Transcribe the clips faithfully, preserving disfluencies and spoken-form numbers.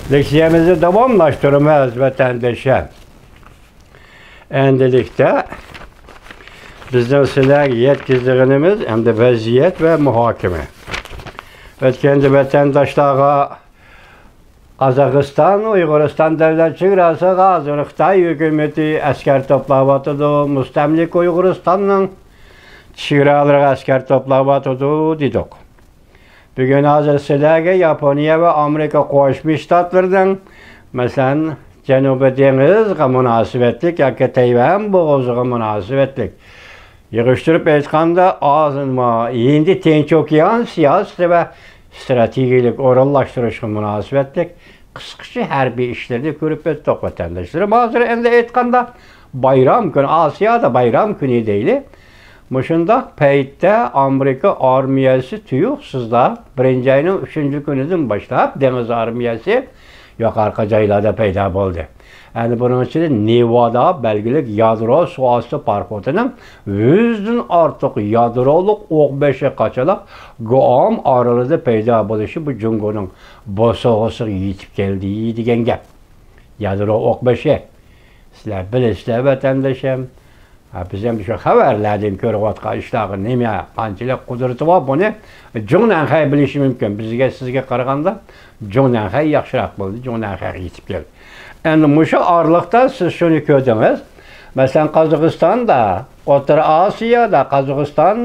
لېكسىيەمىزنى داۋاملاشتۇرىمىز، ۋەتەندىشىم. ئەمدىلىكتە بىزنىڭ سىلەرگە يەتكۈزىدىغىنىمىز ئەمدى ۋەزىيەت ۋە مۇھاكىمە. ئۆتكەندە ۋەتەنداشلارغا قازاقىستان، ئۇيغۇرىستان دۆلەت چېگراسىغا ھازىر خىتاي ھۆكۈمىتى ئەسكەر توپلاۋاتىدۇ، مۇستەملىكە ئۇيغۇرىستاننىڭ چېگرالىرىغا ئەسكەر توپلاۋاتىدۇ دېدۇق. بۈگۈن ھازىر سىلەرگە ياپونىيە ۋە ئامېرىكا قوشما شتاتلىرىنىڭ، مەسىلەن، جەنۇبىي دېڭىزغا مۇناسىۋەتلىك ياكى تەيۋەن بوغۇزىغا مۇناسىۋەتلىك، يىغىشتۇرۇپ ئېيتقاندا، ئاز-، ھىندى تىنچ ئوكيان سىياسىتى ۋە ئىستراتېگىيەلىك ئورۇنلاشتۇرۇشقا مۇناسىۋەتلىك قىسقىچە ھەربىي ئىشلىرىنى كۆرۈپ ئۆتتۇق، ۋەتەنداشلىرىم. ھازىر ئەمدى ئېيتقاندا، بايرام كۈنى، ئاسىيادا بايرام كۈنى دەيلى. مۇشۇنداق پەيتتە ئامېرىكا ئارمىيەسى تۇيۇقسىزلا بىرىنچى ئاينىڭ ئۈچىنچى كۈنىدىن باشلاپ دېڭىز ئارمىيەسى يۇقىرىقى جايلاردا پەيدا بولدى. ئەنە بۇنىڭ ئىچىدە نېۋادا بەلگىلىك يادرو سۇ ئاستى پاراخوتىنىڭ يۈزدىن ئارتۇق يادرولۇق ئوق بېشى قاچىلاپ گۇئام ئارىلىدا پەيدا بولۇشى بۇ جۇڭگونىڭ بوسۇغىسىغا يېتىپ كەلدى دېگەن گەپ. يادرو ئوق بېشى. سىلەر بىلىسىلەر، ۋەتەندىشىم. ھە، بىز ھەم شۇ خەۋەرلەردىن كۆرۈۋاتقان ئىشلارغا نېمە، قانچىلىك قۇدرىتى بار، بۇنى جۇڭ نەنخەي بىلىشى مۇمكىن. بىزگە، سىزگە قارىغاندا جۇڭ نەنخەي ياخشىراق بولدى، جۇڭ نەنخەيگە يېتىپ كەلدى. ئەمدى مۇشۇ ئارىلىقتا سىز شۇنى كۆردىڭىز. مەسىلەن، قازاقىستاندا، ئوتتۇرا ئاسىيادا قازاقىستان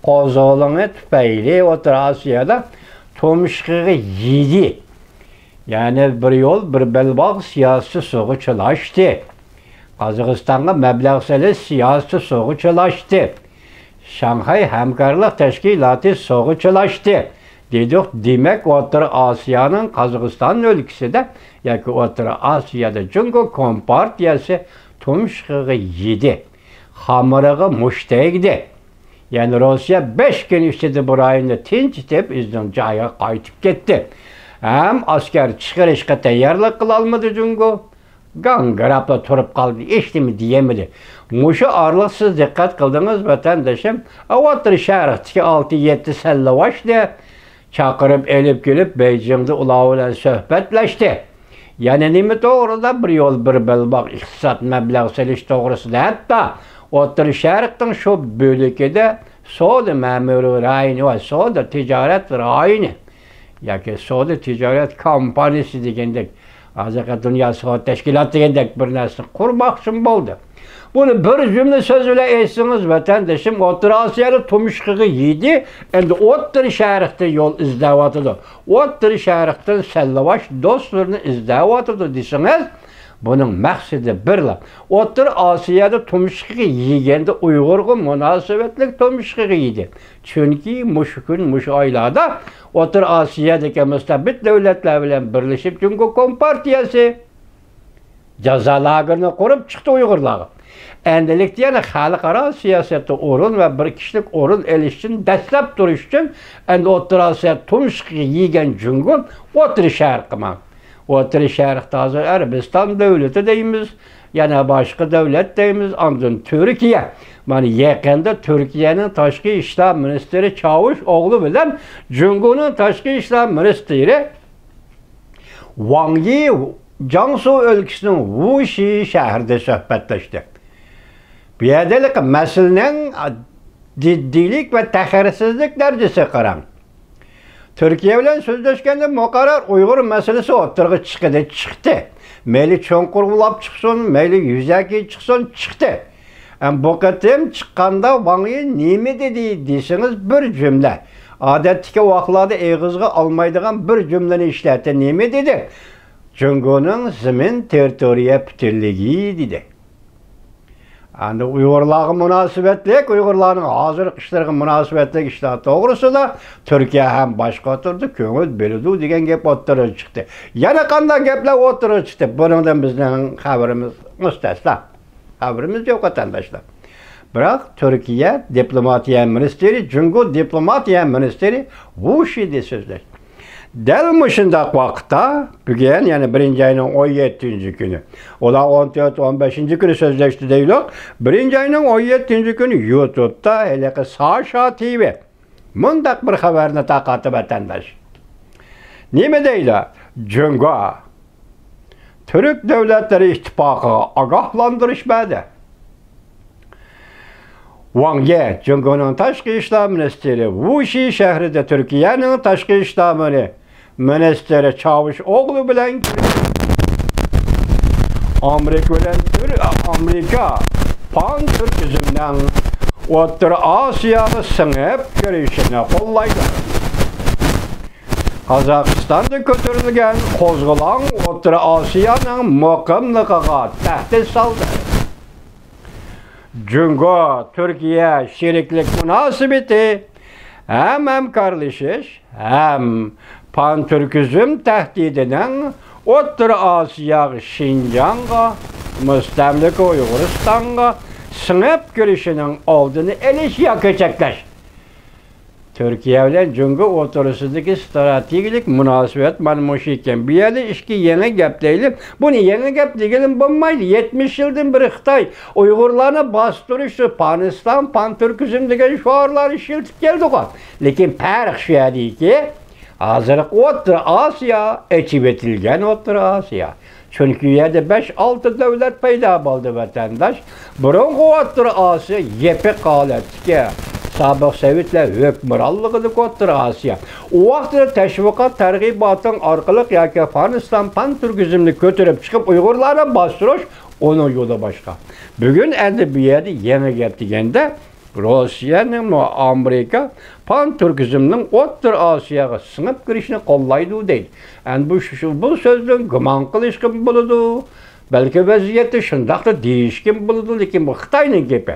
قوزغىلىڭى تۈپەيلى ئوتتۇرا ئاسىيادا تۇمشۇقىغا يېدى. يەنى بىر يول، بىر بەلباغ سىياسىتى سۇغا چىلاشتى. قازاقىستانغا مەبلەغ سېلىش سىياسىتى سۇغا چىلاشتى. شاڭخەي ھەمكارلىق تەشكىلاتى سۇغا چىلاشتى. دېدۇق، دېمەك، ئوتتۇرا ئاسىيانىڭ قازاقىستان ئۆلكىسىدە ياكى ئوتتۇرا ئاسىيادا جۇڭگو كومپارتىيەسى تۇمشۇقىغا يېدى. خامىرىغا مۇش تەگدى. يەنى روسىيە بەش كۈن ئىچىدە بۇ رايوننى تىنچىتىپ، ئۆزىنىڭ جايىغا قايتىپ كەتتى. ھەم ئەسكەر چىقىرىشقا تەييارلىق قىلالمىدى جۇڭگو. گاڭگىراپلا تۇرۇپ قالدى، ھېچنېمە دېيەلمىدى. مۇشۇ ئارىلىق سىز دىققەت قىلدىڭىز، ۋەتەندىشىم، ئوتتۇرا شەرقتىكى ئالتە يەتتە سەللىۋاشنى چاقىرىپ ئېلىپ كېلىپ، بېيجىڭدا ئۇلار بىلەن سۆھبەتلەشتى. يەنە نېمە توغرىدا؟ بىر يول، بىر بەلباغ ئىقتىساد مەبلەغ سېلىش توغرىسىدا، ھەتتا ئوتتۇرا شەرقنىڭ شۇ بۆلىكىدە سودا مەمۇرىي رايونى ۋە سودا تىجارەت رايونى ياكى سودا تىجارەت كومپانىيىسى دېگەندەك، ھازىرقى دۇنيا سودا تەشكىلاتى دېگەندەك بىر نەرسىنى قۇرماقچىمۇ بولدى. بۇنى بىر جۈملە سۆز بىلەن ئېيتسىڭىز، ۋەتەندىشىم، ئوتتۇرا ئاسىيانى تۇمشۇقىغا يېدى، ئەمدى ئوتتۇرا شەرقتە يول ئىزدەۋاتىدۇ. ئوتتۇرا شەرقتىن سەللىۋاش دوستلىرىنى ئىزدەۋاتىدۇ دېسىڭىز، بۇنىڭ مەقسىتى بىرلا. ئوتتۇرا ئاسىيادا تۇمشۇقىغا يېگەندە ئۇيغۇرغا مۇناسىۋەتلىك تۇمشۇقىغا يېدى. چۈنكى مۇشۇ كۈن، مۇشۇ ئايلاردا ئوتتۇرا ئاسىيادىكى مۇستەبىت دۆلەتلەر بىلەن بىرلىشىپ جۇڭگو كومپارتىيەسى جازا لاگېرىنى قۇرۇپ چىقتى ئۇيغۇرلارغا. ئەمدىلىكتە يەنە خەلقئارا سىياسەتتە ئورۇن ۋە بىر كىشىلىك ئورۇن ئېلىش ئۈچۈن، دەسسەپ تۇرۇش ئۈچۈن ئەمدى ئوتتۇرا ئاسىيا تۇمشۇقىغا يېگەن جۇڭگو ئوتتۇرا شەرققە ماڭدى. ئوتتۇرا شەرقتە ھازىر ئەرەبىستان دۆلىتى دەيمىز، يەنە باشقا دۆلەت دەيمىز، ئاندىن تۈركىيە. مانا يېقىندا تۈركىيەنىڭ تاشقى ئىشلار مىنىستىرى چاۋۇش ئوغلى بىلەن جۇڭگونىڭ تاشقى ئىشلار مىنىستىرى ۋاڭ يى جياڭسۇ ئۆلكىسىنىڭ ۋۇشى شەھىرىدە سۆھبەتلەشتى. بۇ يەردە مەسىلىنىڭ جىددىيلىك ۋە تەخىرسىزلىك دەرىجىسىگە قاراڭ. تۈركىيە بىلەن سۆزلەشكەندە مۇقەررەر ئۇيغۇر مەسىلىسى ئوتتۇرىغا چىقىدۇ، چىقتى. مەيلى چوڭقۇر بولاپ چىقسۇن، مەيلى يۈزەكى چىقسۇن، چىقتى. ئەم، بۇ قېتىم چىققاندا ۋاڭ يى نېمە دېدى دېسىڭىز، بىر جۈملە. ئادەتتىكى ۋاقىتلاردا ئېغىزغا ئالمايدىغان بىر جۈملىنى ئىشلەتتى. نېمە دېدى؟ جۇڭگونىڭ زېمىن تېررىتورىيە پۈتۈنلۈكى دېدى. ئەمدى ئۇيغۇرلارغا مۇناسىۋەتلىك، ئۇيغۇرلارنىڭ ھازىرقى ئىشلىرىغا مۇناسىۋەتلىك ئىشلار توغرىسىدا تۈركىيە ھەم باشقا تۈردە كۆڭۈل بۆلىدۇ دېگەن گەپ ئوتتۇرىغا چىقتى. يەنە قانداق گەپلەر ئوتتۇرىغا چىقتى؟ بۇنىڭدىن بىزنىڭ خەۋىرىمىز مۇستەسنا. خەۋىرىمىز يوق، ۋەتەنداشلار. بىراق تۈركىيە دىپلوماتىيە مىنىستىرى، جۇڭگو دىپلوماتىيە مىنىستىرى ۋۇ شىدە سۆزلەشتى. دەل مۇشۇنداق ۋاقىتتا، بۈگۈن، يەنى بىرىنچى ئاينىڭ ئون يەتتىنچى كۈنى، ئۇلار ئون تۆت، ئون بەشىنچى كۈنى سۆزلەشتى دەيلۇق. بىرىنچى ئاينىڭ ئون يەتتىنچى كۈنى يۇتۇبتا ھېلىقى ساشا تىۋى مۇنداق بىر خەۋەرنى تارقاتتى، ۋەتەنداش. نېمە دەيدۇ؟ جۇڭگو تۈرك دۆلەتلىرى ئىتتىپاقىغا ئاگاھلاندۇرۇش بەردى. ۋاڭ يې، جۇڭگونىڭ تاشقى ئىشلار مىنىستىرى، ۋۇشى شەھىرىدە تۈركىيەنىڭ تاشقى ئىشلار مىنى-، مىنىستىرى چاۋۇش ئوغلۇ بىلەن كۆرۈشتى. ئامېرىكا بىلەن تۈر-، ئامېرىكا پان تۈركىزمنىڭ ئوتتۇرا ئاسىياغا سىڭىپ كىرىشىنى قوللايدۇ. قازاقىستاندا كۆتۈرۈلگەن قوزغىلاڭ ئوتتۇرا ئاسىيانىڭ مۇقىملىقىغا تەھدىت سالدى. جۇڭگو تۈركىيە شېرىكلىك مۇناسىۋىتى ھەم ھەمكارلىشىش ھەم پانتۈركىزم تەھدىتىنىڭ ئوتتۇرا ئاسىياغا، شىنجاڭغا، مۇستەملىكە ئۇيغۇرىستانغا سىڭىپ كىرىشىنىڭ ئالدىنى ئېلىش ياكى چەكلەش. تۈركىيە بىلەن جۇڭگو ئوتتۇرىسىدىكى ستراتېگىيەلىك مۇناسىۋەت مانا مۇشۇ ئىكەن. بۇ يەردە ئىككى يېڭى گەپ دەيلى. بۇنى يېڭى گەپ دېگىلىمۇ بولمايدۇ. يەتمىش يىلدىن بېرى خىتاي ئۇيغۇرلارنى باستۇرۇش، پانىستان، پانتۈركىزم دېگەن شوئارلارنى ئىشلىتىپ كەلدىغۇ. لېكىن پەرق شۇ يەردىكى، ھازىرقى ئوتتۇرا ئاسىيا، ئېچىۋېتىلگەن ئوتتۇرا ئاسىيا. چۈنكى ئۇ يەردە بەش-ئالتە دۆلەت پەيدا بولدى، ۋەتەنداش. بۇرۇنقى ئوتتۇرا ئاسىيا يېپىق ھالەتتىكى، سابىق سوۋېتلار ھۆكۈمرانلىقىدىكى ئوتتۇرا ئاسىيا. ئۇ ۋاقىتتا تەشۋىقات تەرغىباتىڭ ئارقىلىق ياكى پانىستان، پانتۈركىزمنى كۆتۈرۈپ چىقىپ ئۇيغۇرلارنى باستۇرۇش، ئۇنىڭ يولى باشقا. بۈگۈن ئەمدى بۇ يەردە يېڭى گەپ دېگەندە، روسىيەنىڭمۇ ئامېرىكا پانتۈركىزمنىڭ ئوتتۇرا ئاسىياغا سىڭىپ كىرىشىنى قوللايدۇ دەيدۇ. ئەمدى بۇ، شۇ، بۇ سۆزدىن گۇمان قىلىشقىمۇ بولىدۇ. بەلكى ۋەزىيەتتە شۇنداقلا دېيىشكىمۇ بولىدۇ، لېكىن بۇ خىتاينىڭ گېپى.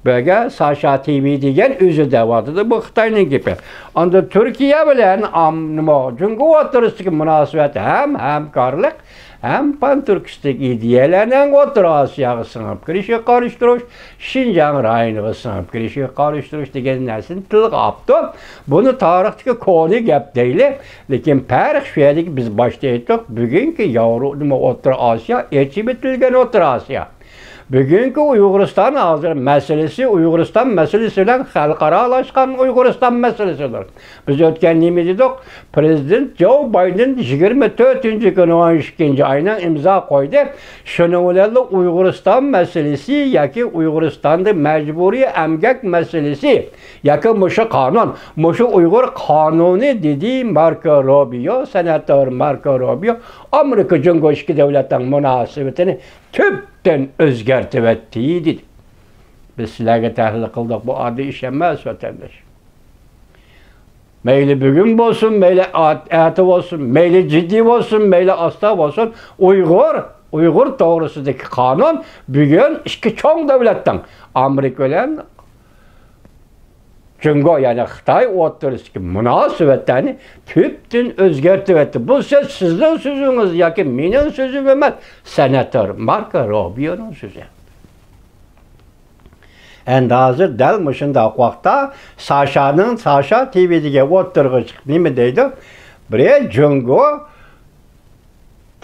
بۇ يەرگە ساشا تىۋى دېگەن ئۆزى دەۋاتىدۇ، بۇ خىتاينىڭ گېپى. ئاندىن تۈركىيە بىلەن ئام-، نېمە، جۇڭگو ئوتتۇرىسىدىكى مۇناسىۋەت ھەم ھەمكارلىق، ھەم پانتۈركىستلىك ئىدىيەلەرنىڭ ئوتتۇرا ئاسىياغا سىڭىپ كىرىشىگە قارشى تۇرۇش، شىنجاڭ رايونىغا سىڭىپ كىرىشىگە قارشى تۇرۇش دېگەن نەرسىنى تىلغا ئاپتۇ. بۇنى تارىختىكى كونا گەپ دەيلى. لېكىن پەرق شۇ يەردىكى، بىز باشتا ئېيتتۇق، بۈگۈنكى ياۋرو-، نېمە، ئوتتۇرا ئاسىيا، ئېچىۋېتىلگەن ئوتتۇرا ئاسىيا. بۈگۈنكى ئۇيغۇرىستان ھازىر مەسىلىسى، ئۇيغۇرىستان مەسىلىسى بىلەن خەلقئارالاشقان ئۇيغۇرىستان مەسىلىسىدۇر. بىز ئۆتكەن نېمە دېدۇق؟ پرېزىدېنت جو بايدېن يىگىرمە تۆتىنچى كۈنى ئون ئىككىنچى ئاينىڭ ئىمزا قويدى. شۇنىڭ بىلەنلا ئۇيغۇرىستان مەسىلىسى ياكى ئۇيغۇرىستاندا مەجبۇرىي ئەمگەك مەسىلىسى ياكى مۇشۇ قانۇن، مۇشۇ ئۇيغۇر قانۇنى، دېدى ماركو روبىيو، سېناتور ماركو روبىيو، ئامېرىكا جۇڭگو ئىككى دۆلەتنىڭ مۇناسىۋىتىنى تۈپتىن ئۆزگەرتىۋەتتى، دېدى. بىز سىلەرگە تەھلىل قىلدۇق، بۇ ئاددىي ئىش ئەمەس، ۋەتەنداش. مەيلى بۈگۈن بولسۇن، مەيلى ئات-، ئەتە بولسۇن، مەيلى جىددىي بولسۇن، مەيلى ئاستا بولسۇن، ئۇيغۇر، ئۇيغۇر توغرىسىدىكى قانۇن بۈگۈن ئىككى چوڭ دۆلەتنىڭ، ئامېرىكا بىلەن جۇڭگو، يەنى خىتاي ئوتتۇرىسىدىكى مۇناسىۋەتلەرنى تۈپتىن ئۆزگەرتىۋەتتى. بۇ سۆز سىزنىڭ سۆزىڭىز ياكى مېنىڭ سۆزۈم ئەمەس، سېناتور ماركو روبىيونىڭ سۆزى. ئەمدى ھازىر دەل مۇشۇنداق ۋاقىتتا ساشانىڭ، ساشا تىۋى دېگەن ئوتتۇرىغا چىقىپ نېمە دەيدۇ؟ بىرى، جۇڭگو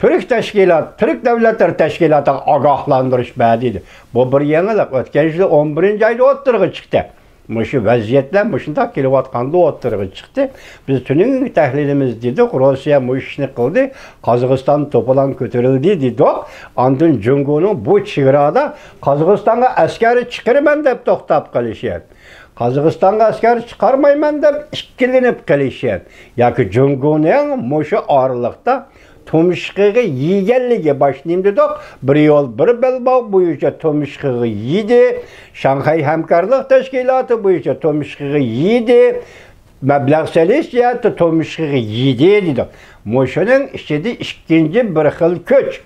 تۈرك تەشكىلات، تۈرك دۆلەتلىرى تەشكىلاتىغا ئاگاھلاندۇرۇش بەردى دېدى. بۇ بىر يېڭىلىق. ئۆتكەن يىلى ئون بىرىنچى ئايدا ئوتتۇرىغا چىقتى. مۇشۇ ۋەزىيەتلەر مۇشۇنداق كېلىۋاتقاندا ئوتتۇرىغا چىقتى. بىز تۈنۈگۈنكى تەھلىلىمىز دېدۇق، روسىيە مۇشۇ ئىشنى قىلدى، قازاقىستان توپىلاڭ كۆتۈرۈلدى دېدۇق. ئاندىن جۇڭگونىڭ بۇ چېگرادا قازاقىستانغا ئەسكەر چىقىرىمەن دەپ توختاپ قېلىشى، قازاقىستانغا ئەسكەر چىقارمايمەن دەپ ئىككىلىنىپ قېلىشى ياكى جۇڭگونىڭ مۇشۇ ئارىلىقتا تۇمشۇقىغا يېگەنلىكى، باشتا نېمە دېدۇق؟ بىر يول، بىر بەلباغ بويىچە تۇمشۇقىغا يېدى. شاڭخەي ھەمكارلىق تەشكىلاتى بويىچە تۇمشۇقىغا يېدى. مەبلەغ سېلىش جەھەتتە تۇمشۇقىغا يېدى دېدۇق. مۇشۇنىڭ ئىچىدە ئىككىنچى بىر خىل كۈچ.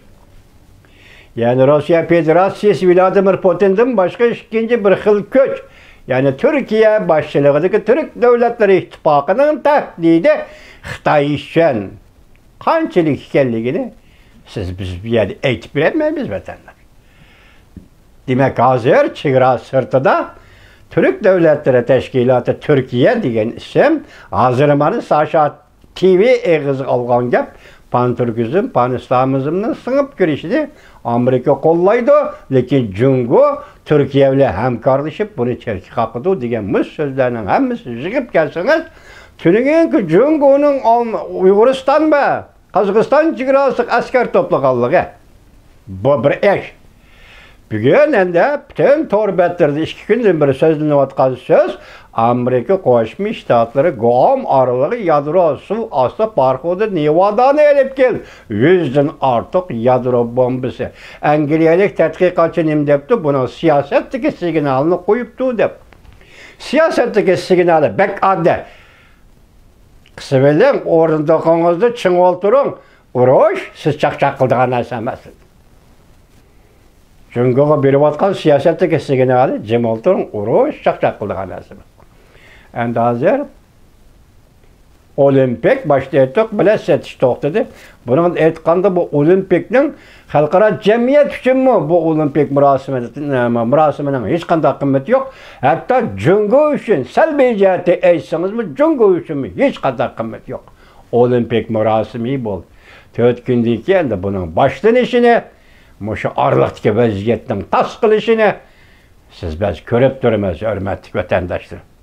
يەنى روسىيە فېدېراتسىيىسى ۋلادىمىر پۇتىندىن باشقا ئىككىنچى بىر خىل كۈچ. يەنى تۈركىيە باشچىلىقىدىكى تۈرك دۆلەتلىرى ئىتتىپاقىنىڭ تەھدىتى خىتاي ئۈچۈن قانچىلىك ئىكەنلىكىنى سىز، بىز بۇ يەردە ئېيتىپ بېرەلمەيمىز، ۋەتەنداش. دېمەك، ھازىر چېگرا سىرتىدا تۈرك دۆلەتلىرى تەشكىلاتى، تۈركىيە دېگەن ئىسىم ھازىر مانا ساشا تىۋى ئېغىزغا ئالغان گەپ، پانتۈركىزم، پانئىسلامىزمنىڭ سىڭىپ كىرىشىنى ئامېرىكا قوللايدۇ، لېكىن جۇڭگو تۈركىيە بىلەن ھەمكارلىشىپ بۇنى چەتكە قاقىدۇ دېگەن مۇشۇ سۆزلەرنىڭ ھەممىسىنى يىغىپ كەلسىڭىز، تۈنۈگۈنكى جۇڭگونىڭ ئام-، ئۇيغۇرىستان ۋە قازاقىستان چېگراسىغا ئەسكەر توپلىغانلىقى. بۇ بىر ئىش. بۈگۈن ئەمدى پۈتۈن تور بەتلىرىدە ئىككى كۈندىن بېرى سۆزلىنىۋاتقان سۆز، ئامېرىكا قوشما شتاتلىرى گۇئام ئارىلىغا يادرو سۇ ئاستى پاراخوتى نېۋادانى ئېلىپ كېلىپ، يۈزدىن ئارتۇق يادرو بومبىسى. ئەنگلىيەلىك تەتقىقاتچى نېمە دەپتۇ؟ بۇنىڭ سىياسەتتىكى سىگنالىنى قويۇپتۇ دەپ. سىياسەتتىكى سىگنالى بەك ئاددىي. قىسىۋېلىڭ، ئورۇندۇقىڭىزدا چىڭ ئولتۇرۇڭ. ئۇرۇش سىز چاقچاق قىلىدىغان نەرسە ئەمەس. جۇڭگوغا بېرىۋاتقان سىياسەتتىكى سىگنالى، جىم ئولتۇرۇڭ، ئۇرۇش چاقچاق قىلىدىغان نەرسە ئەمەس. ئەمدى ھازىر ئولىمپىك، باشتا ئېيتتۇق، بېلەت سېتىش توختىدى. بۇنىڭدا ئېيتقاندا، بۇ ئولىمپىكنىڭ خەلقئارا جەمئىيەت ئۈچۈنمۇ بۇ ئولىمپىك مۇراسىمى، مۇراسىمىنىڭ ھېچقانداق قىممىتى يوق. ھەتتا جۇڭگو ئۈچۈن، سەلبىي جەھەتتە ئېيتسىڭىزمۇ، جۇڭگو ئۈچۈنمۇ ھېچقانداق قىممىتى يوق. ئولىمپىك مۇراسىمى بولدى. تۆت كۈندىن كېيىن ئەمدى بۇنىڭ باشلىنىشىنى، مۇشۇ ئارىلىقتىكى ۋەزىيەتنىڭ تاس قىلىشىنى سىز بىز كۆرۈپ تۇرىمىز، ھۆرمەتلىك ۋەتەنداشلىرىم.